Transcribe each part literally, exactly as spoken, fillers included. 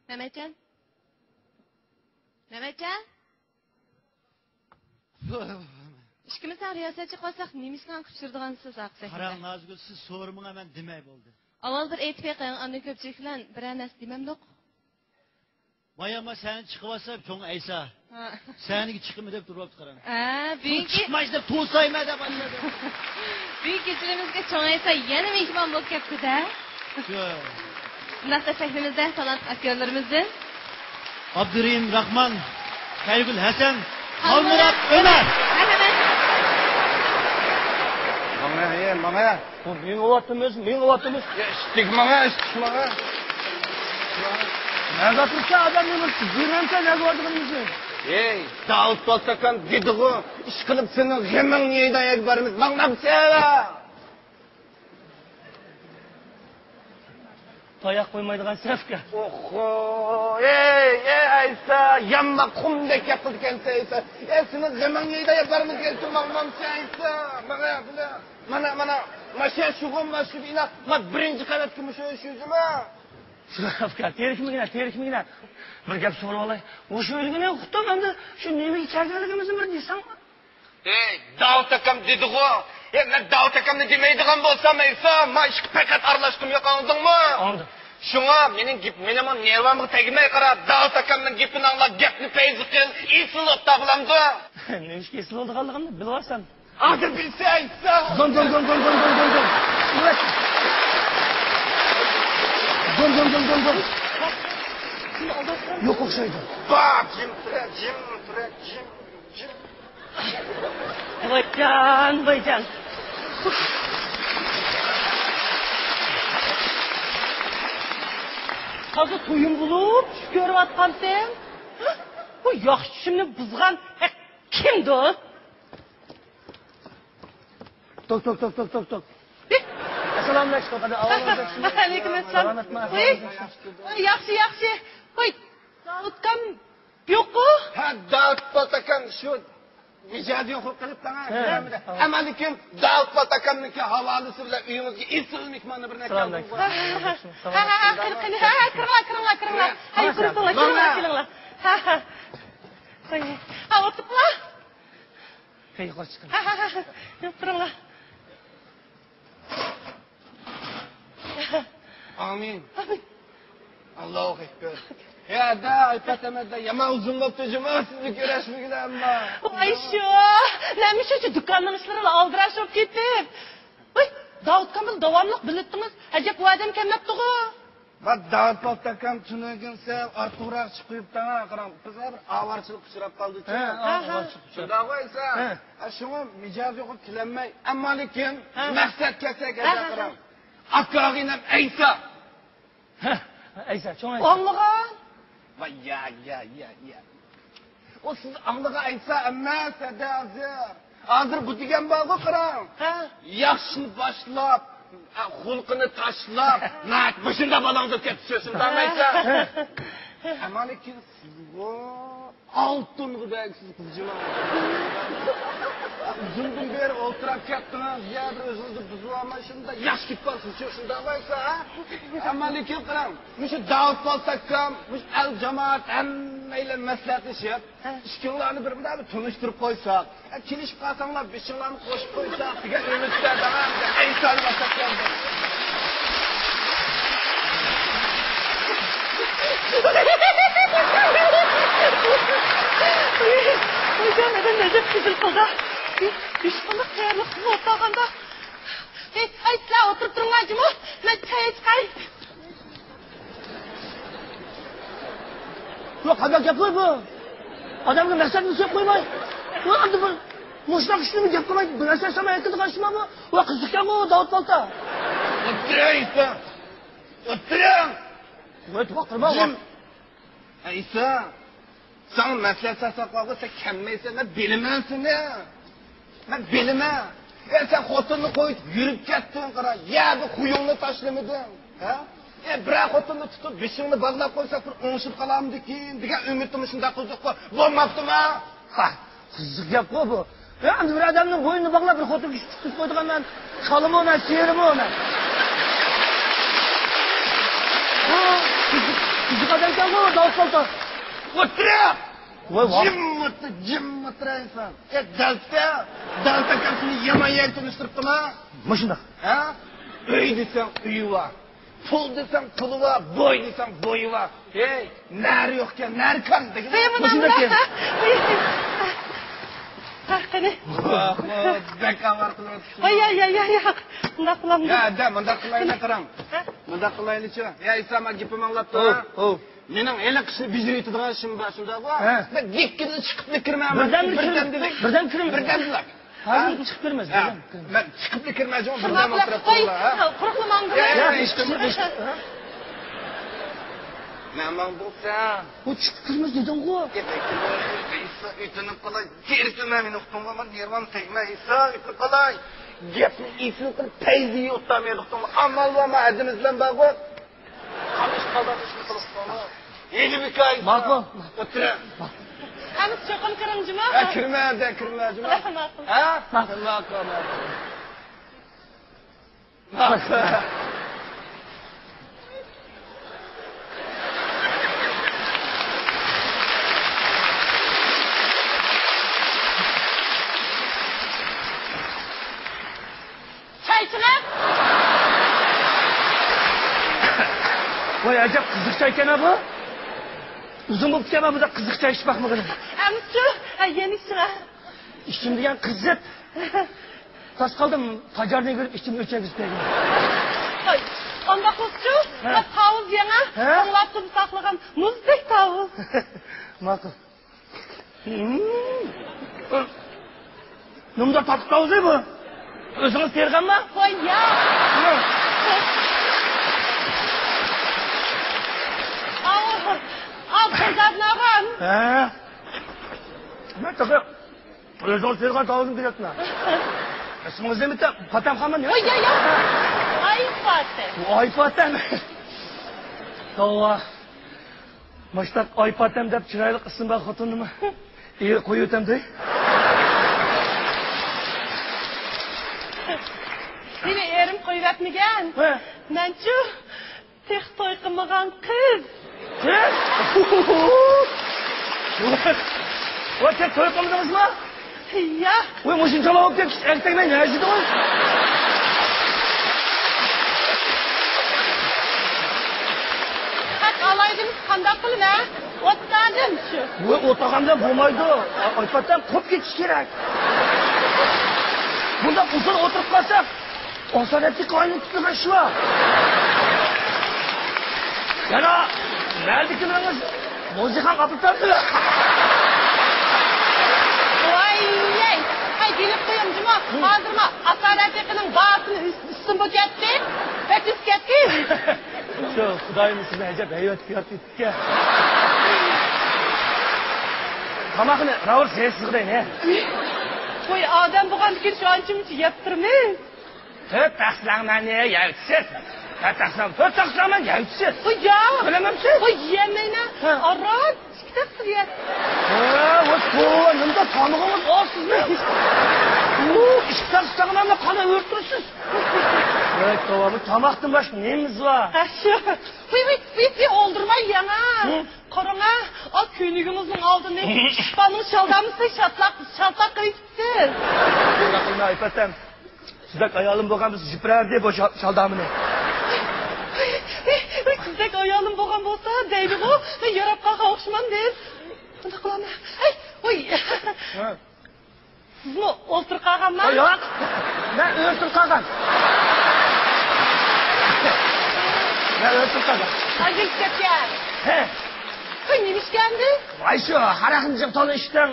مەمەتجان؟ مەمەتجان؟ ئىككىمىز سەن رىياسەتچى قىلساق، نېمە ئىشقا قىلىپ يۈرىدىغانسىز ئارقا سەھنىدە؟ قاراڭ، نازگۈل، سىز سورىمىڭا مەن دېمەي بولدى. ئاۋۋال بىر ئېيتىپ بېقىڭ، ئاندىن كۆپچىلىك بىلەن بىرەر نەرسە دېمەمدۇق. بايا ما سەھنىگە چىقىۋاتسا، چوڭ ئەيسا. ھە. سەھنىگە چىقىمەن دەپ تۇرۇۋاپتۇ، قاراڭ. ھە، بۇ بۈگۈنكى چىقماي دەپ توسايمەن دەپ باشلىدى. بۈگۈنكى كېچىلىرىمىزگە چوڭ ئەيسا يەنە مېھمان بولۇپ كەپتۇ-دە. شۇ. بۇنداقتا سەھنىمىزدە تالانت ئاكتيورلىرىمىزدىن ئابدۇرېھىم راخمان، خەيرىگۈل ھەسەن، خالمۇرات ئۆمەر. مەرھەمەت. ماڭا، ھە، ماڭا. بۇ مېڭىۋاتىمىز، مېڭىۋاتىمىز. يا، ئىشتىك ماڭا، ئىشتىك ماڭا. نەگە تۇرسا ئادەمنى بىر جىرەمسە نەگە بارىدىغىنىمىزنى. ھەي، داۋۇت بالتاكام دېدىغۇ، ئىشقىلىپ سېنىڭ غېمىڭنى يەيدۇ، يەگە بارىمىز، ماڭمامسەن؟ تاياق قويمايدىغان سەپكە. ئوخو، ئەي، ئەي، ئەيسا، يامما قۇمدەك گەپ قىلىدىكەنسەن، ئەيسا. ئەي، سېنىڭ غېمىڭنى يەيدۇ، يەگە بارىمىز، كەلسۇن، ماڭمامسەن، ئەيسا. ماڭا، ماڭا. مانا، مانا، ماشىنا شۇغۇم، ماشىنا بىنا، ما بىرىنچى قەۋەتكە مۇشۇ ئۆي شۇ جۇما. شۇ ئاكا، تېرىكمىگىنە، تېرىكمىگىنە. بىر گەپ سورىۋالاي. مۇشۇ ئۆيگىنى ئۇقتۇم، ئەمدى شۇ نېمىگە كەلگەنلىكىمىزنى بىر دېسەڭ. ئەي، داۋۇت ئاكام دېدىغۇ. ئەي، مەن داۋۇت ئاكامنى دېمەيدىغان بولسام، ئەيسا، ما ئىشقا پەقەت ئارىلاشقۇم يوق، ئاڭلىدىڭمۇ؟ ئاڭلىدىم. شۇڭا مېنىڭ گېپ، مېنىڭمۇ نېرۋامغا تەگمەي قارا، داۋۇت ئاكامنىڭ گېپىنى ئاڭلاپ، گەپنى پەيزى قىل، ئېسىل بولۇپ تاپىلامدۇ. نېمىشقا ئېسىل بولىدىغانلىقىمنى بىلىۋالسام. ھازىر بىلسە ئېيتسا. دون، دون، دون. دون، دون، دون، دون، دون. يوق ئوخشايدۇ. با، جىم تۇرە، جىم تۇرە، جىم، جىم. ۋايجان، ۋايجان. تازا تويۇم بولۇپ چۈش كۆرۈۋاتقانتىم. بۇ ياخشى چۈشۈمنى بۇزغان كىمدۇ؟ توك، توك، توك، توك، توك، توك. ئەسسالامۇ ئەلەيكۇم، قادىر ئەھۋالىڭىز ياخشىمۇ؟ ۋەئەلەيكۇم ئەسسالام. سالامەتمۇ، ئەھۋالىڭىز ياخشىمۇ؟ ۋاي، ياخشى، ياخشى. ۋاي، داۋۇتكام يوققۇ؟ ھە، داۋۇت بالتاكام شۇ مىجەزى يوق قىلىپ ساڭا. ھە. ئەمما لېكىن داۋۇت بالتاكامنىڭكى ھاۋالىسى بىلەن ئۆيىڭىزگە ئېسىل مېھماننى بىرنى كەلدىڭىز. ھە، ھە، ھە، ھە، قېنى، قېنى، ھە، ھە، كىرىڭلار، كىرىڭلار، كىرىڭلار. ھە، كىرىڭلار، كىرىڭلار. ھە، ھە. ھە، ئولتۇرۇڭلار. ھە، يۇقىرى چىقىڭ. ھە، ھە، ھە، ھە. يوق، تۇرۇڭلار. ئامىن. ئامىن. ئاللاھۇ ئەكبەر. ھە، دە، ئايپات ئەمەس دە، يامان ئۇزۇن بوپتۇ جۇما سىزنى كۆرۈشمىگىلى ئەمما. ۋاي شۇ، نېمە شۇ دۇكاننىڭ ئىشلىرىلا ئالدىراش بولۇپ كېتىپ. ۋاي، داۋۇتكام بىلەن داۋاملىق بىللە ئىدىڭىز. ئەجەب ئۇ ئادەم كەلمەپتىغۇ. ما داۋۇت بالتاكام تۈنۈگۈن سەل ئارتۇقراق چىقىپ قويۇپتۇ، قاراڭ، بىزگە بىر ئاۋارىچىلىق ئۇچراپ قالدىچۇ. ھە، ھە، ئاۋارىچىلىق ئۇچراپ. شۇنداقغۇ ئەيسا. ھە. ھە، شۇڭا مىجەزى يوقۇپ كېلەلمەي، ئەمما لېكىن ھە. مەقسەت كەلسە ھە، ھە، قاراڭ. ئاكا ئىنىم ئەيسا. ھە، ئەيسا، چوڭ ئەيسا. ئاڭلىغان. ۋاي، يا، يا، يا، يا. ئۇ سىز ئاڭلىغان ئەيسا ئەمەس، ھەدە ھازىر. ھازىر بۇ دېگەن بارغۇ، قاراڭ. ھە. ياخشىنى باشلاپ، خۇلقىنى تاشلاپ، ناھايىتى مۇشۇنداق بالاڭزا كەتتى، شۇنداقمۇ ئەيسا؟ ئەمما لېكىن سىزغۇ ئالتۇنغۇدەك سىز قىزجىما. ئۇزۇندىن بېرى ئولتۇراپ كەتتىڭىز، يا بىر ئۆزىڭىزنى بۇزۇۋالماي، شۇنداق ياخشى كېلىپ قالسىز، شۇ شۇنداقمۇ ئەيسا، ھە؟ ئەمما لېكىن قاراڭ، مۇشۇ داۋۇت بالتاكام، مۇشۇ ئەل جامائەت ھەممەيلەن مەسلىھەتلىشىپ، ھە. ئىككىڭلارنى بىر بىلەن بىر تونۇشتۇرۇپ قويساق، ھە، كېلىشىپ قالساڭلار بېشىڭلارنى قوشۇپ قويساق دېگەن ئۈمىدتە دەڭە، ئەيسانى باشلاپ كەلدى. ۋايجان، ئادەم ئەجەب خىجىل قىلدى. ھېچقانداق تەييارلىقسىز ئولتۇرغاندا. ھەي، ھەي، سىلەر ئولتۇرۇپ تۇرۇڭلار جۇمۇ، مەن چاي چىقاي. ياق، قانداق گەپلەر بۇ؟ ئادەمگە مەقسەتنى چۈشىنىپ قويماي. ۋە ئەمدى بىر مۇشۇنداق ئىشنى گەپ قىلماي، بىر نەرسە سەمە ھەرىكەت قىلغان ئىشما بۇ؟ ۋە قىزىقكەنغۇ داۋۇت بالتا. ئولتۇرۇڭ، ئولتۇرۇڭ. ۋە توختىما. جىم. ئەيسا، ساڭا مەسلىھەت ساتساقلارغا سەن كەلمەيسەن، مەن بىلىمەن سېنى. مەن بىلىمەن. ئە، سەن خوتۇننى قويۇپ يۈرۈپ كەتتىڭ، قارا. يا بىر خۇيۇڭنى تاشلىمىدىڭ. ھە؟ ئە، بىرەر خوتۇننى تۇتۇپ بېشىڭنى باغلاپ قويساق بىر ئوڭشىپ قالامدىكىن دېگەن ئۈمىدىم شۇنداق قىلدۇققۇ. بولماپتىما؟ ھا، قىزىق گەپقۇ بۇ. ھە، ئەمدى بىر ئادەمنىڭ بوينىنى باغلاپ بىر خوتۇن كىشى تۇتۇپ قويىدىغان مەن شالىمۇ مەن، شېرىمۇ مەن. ھا، قىزىق. قىزىق ئادەمكەنغۇ، داۋۇت سالتان. ئولتۇرۇڭ! ۋاي، ۋاي. جىم ئولتۇر، جىم ئولتۇرايسەن. ئە، دەلتە، دەلتە كەلسىنى يامان يەرگە تونۇشتۇرۇپتىما؟ مۇشۇنداق. ھە؟ ئۆي دېسەڭ ئۆيى بار. پۇل دېسەڭ پۇلى بار، بوي دېسەڭ بويى بار. ھەي، نەرى يوقكەن، نەرى كان دېگىنە. ھەي، مۇشۇنداق ئىكەن. ھە، قېنى. ۋاھ، ۋاھ، بەك ئاۋارە قىلىۋاتىسىز. ھاي، ھاي، ھاي، ھاي، ھاي. مۇنداق قىلامدۇ؟ يا، ئەدە، مۇنداق قىلايلى، قاراڭ. ھە؟ مۇنداق قىلايلىچۇ. يا، ئىسا، مانا گېپىمنى ئاڭلاپ تۇر. ھو، ھو. مېنىڭ ھېلىقى ئىشنى بېجىرىۋېتىدىغان ئىشىم بار، شۇنداقغۇ؟ ھە. بىر گېپكىدىن چىقىپلا كىرمەيمەن. بىردەملا كىرىڭ. بىردەمدىلا. بىردەم كىرىڭ. بىردەمدىلا. ھازىر چىقىپ بېرىمىز. ھە. بىردەم كىرىڭ. مەن چىقىپلا كىرمەيمەن، بىردەم ئولتۇرۇپ قويۇڭلار، ھە؟ قۇرۇقلا ماڭدىڭلار. يا، يا، يا، ھېچ كىم، ھېچ كىم. مەن ماڭدىڭ سەن. ئۇ چىقىپ كىرىمىز دېدىڭغۇ. ئۆتۈنۈپ قالاي، دېرىسىمەن مېنى ئۇقتۇڭغۇ، مانا نېرۋام تەگمە، ئىسا، ئۆتۈنۈپ قالاي. گەپنى ئېسىل قىلىپ، پەيزى يوقتا مېنى ئۇقتۇڭغۇ. ئامال بارمۇ، ھەدىمىز بىلەن بارغۇ. قامۇش قالدان ئىشنى قىلىپتۇ. ھېلى بىكاي. ماقۇل. ئولتۇرۇڭ. ئەمىسە چوقۇم كىرىڭ جۇما. ھە، كىرمە، دە، كىرمە جۇما. ماقۇل. ھە؟ ماقۇل. ماقۇل، ماقۇل. ماقۇل. چاي ئىچىڭە. ۋاي، ئەجەب قىزىق چايكەن بۇ. ئۇزۇن بوپتىكەن مەن بۇنداق قىزىق چاي ئىچىپ باقمىغىنىم. ئەمىسە، ھە، يەنە ئىچىڭە. ئىچىم دېگەن قىزىپ. تاس قالدىم، تاجارنى كۆرۈپ ئىچىم ئۆچەگۈزۈپ كەلگەن. ھاي، ئانداق بولسىچۇ، ھە. تاۋۇز يەڭە، ھە؟ توڭلاپ تۇرۇپ ساقلىغان مۇزدەك تاۋۇز. ماقۇل. نېمىدەپ تاتلىق تاۋۇزى بۇ؟ ئۆزىڭىز تېرىغانما؟ ۋاي يا! ئاۋۇ، ئاۋۇ قىزارتمىغان. ھە. مەن تېخى ئۆزىڭىز تېرىغان تاۋۇزنى بېرىۋاتىمەن. ئىسمىڭىز نېمە؟ پاتەمخانمۇ نېمە؟ ۋاي يا يا! ئاي پاتەم. ئاي پاتەم. توۋا. مۇشتاق ئايپاتەم دەپ چىرايلىق ئىسمى بار خوتۇننىمۇ ئېرى قويۇۋېتەمدۇ؟ مېنى ئېرىم قويۇۋەتمىگەن. ھە. مەنچۇ تېخى توي قىلمىغان قىز. قىز؟ ۋاي، سىز توي قىلمىدىڭىزمۇ؟ ياق. ۋاي، مۇشۇنچىلا بولۇپ كەتكەن ئەرتەكنى نەدە ئىشلىدىڭىز؟ ھەق ئالايدىم، قانداق قىلىمەن؟ ئوتتادىم شۇ. ۋاي، ئوتاغان بىلەن بولمايدۇ. ئايپاتتىن قوپ كېتىش كېرەك. بۇنداق ئۇزۇن ئولتۇرۇپ قالساق، ئاسارەتلىك ئاينى تۇتۇلغان شۇ. يەنە نەدىكىلىرىڭىز موزىخان قاپلىتاردى؟ ۋاي، ۋاي، ھەي، بىلىپ قويۇڭ جۇمۇ، ھازىرمۇ ئاسارەتلىكنىڭ باھاسىنى ئۈستۈن بۇ كەتتى، ئۆتۈپ كەتتى. شۇ خۇدايىم سىزنى ئەجەب ھەيۋەتكە يارىتىپتىكەن. تاماقنى راۋۇر سېسىغدەينى. ۋاي، ئادەم بولغاندىكىن شۇ ئانچە مۇنچە يەپ تۇرىمىز. تۆت تەخسىلەڭمەننى يەۋچىسىز. تۆت تەخسىلەڭ، تۆت تەخسىلەڭمەن يەۋچىسىز. ۋاي يا. بىلەمسىز؟ ۋاي يەمەيمەن. ھە. ئاران ئىككى تەخسىلەڭ يەپ. ھە، ۋاي توۋا، نېمىدە تامىقىڭىز ئاز سىزنىڭ. ئۇ، ئىككى تەخسىلەڭمەننى قانداق ئۆلتۈرىسىز؟ ۋاي توۋا، بۇ تاماقتىن باشقا نېمىمىز بار؟ ھە، شۇ. ۋاي، ۋاي، ۋاي، ۋاي، ئولدۇرماي يەڭ ھە. ھە؟ قاراڭ ھە، ئا كۆينىكىڭىزنىڭ ئالدىنى ئىشپاننىڭ شالدامىسى شالتاق، شالتاق قىلىۋېتىپسىز. شۇنداق قىلماي ئايپاتەم. سىزدەك ئايالىم بولغان بولسا، يىپىرەردى بۇ شا-، شالدامىنى. سىزدەك ئايالىم بولغان بولسا، دەيدىغۇ، مەن ياراپ قالغان ئوخشىمامدىم. بۇنداق قىلامەن. ھەي، ۋاي. ھە. سىزمۇ ئولتۇرۇپ قالغانما؟ ياق، مەن ئۆرتىن قالغان. مەن ئۆرتىن قالغان. ئاجىز كەتكەن. ھە. ۋاي، نېمە ئىشكەندى؟ ۋاي، شۇ ھاراقنى جىق تولا ئىچتىڭ،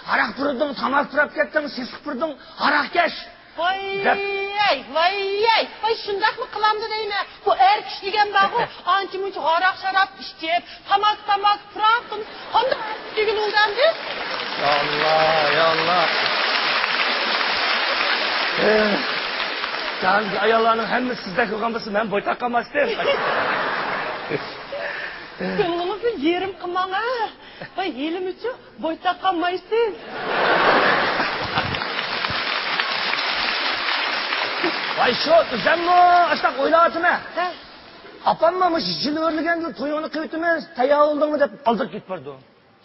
ھاراق پۇرىدىڭ، تاماق پۇراپ كەتتىڭ، سېسىق پۇرىدىڭ، ھاراقكەش. ۋاي، دەپ. ۋاي، ۋاي، ۋاي، شۇنداقمۇ قىلامدۇ دەيمەن. بۇ ئەر كىشى دېگەن بارغۇ، ئانچە مۇنچە ھاراق شاراب ئىچىپ، تاماكا، تاماكا پۇراپ، قانداق ئەر كىشى دېگىلى بولىدۇ ئەمدى؟ يا ئاللا، يا ئاللا. ئېھ، جاھاندا ئاياللارنىڭ ھەممىسى سىزدەك بولغان بولسا، مەن بويتاق قالماستىم. كۆڭلىڭىزنى يېرىم قىلماڭ ھە. ۋاي، ھېلىمۇچۇ بويتاق قالمايسىز. ۋاي، شۇ ئۆزۈممۇ ئاشۇنداق ئويلاۋاتىمەن. ھە. ئاپاممۇ مۇشۇ جىن ئۆرلىگەندىلا تويۇڭنى قىلىۋېتىمىز، تەييار بولدۇڭمۇ دەپ ئالدىراپ كېتىپ بارىدۇ.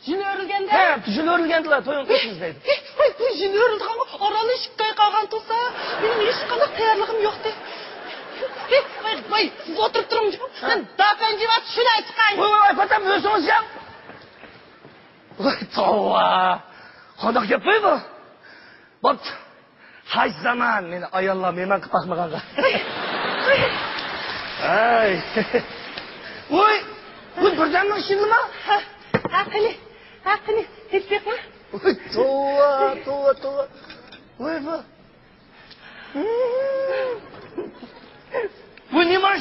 جىن ئۆرلىگەندە؟ ھە، جىن ئۆرلىگەندىلا تويۇڭنى قىلىۋېتىمىز دەيدۇ. ھېي، ھېي، ۋاي، بۇ جىن ئۆرلىدىغانغۇ، ئارانلا ئىككى ئاي قالغان تۇرسا، مېنىڭ ھېچقانداق تەييارلىقىم يوقتى. ھېي، ۋاي، ۋاي، سىز ئولتۇرۇپ تۇرۇڭ، مەن داپەنجى بار، شۇنى چىقاي. ۋاي، ۋاي، ۋاي، پاتام، ئۆزىڭىز يەڭ. ۋاي، توۋا. قانداق گەپ بۇ؟ بوپتۇ. ھاج زامان مېنى ئاياللار مېھمان قىلىپ باقمىغانغا. ھەي. ۋوي، بۇ بىردەمنىڭ ئىچىدىما؟ ھە، ھە، قېنى، ھە، قېنى، تېتىپ بېقىڭ. ۋوي، توۋا، توۋا، توۋا. ۋوي، بۇ. بۇ نېمە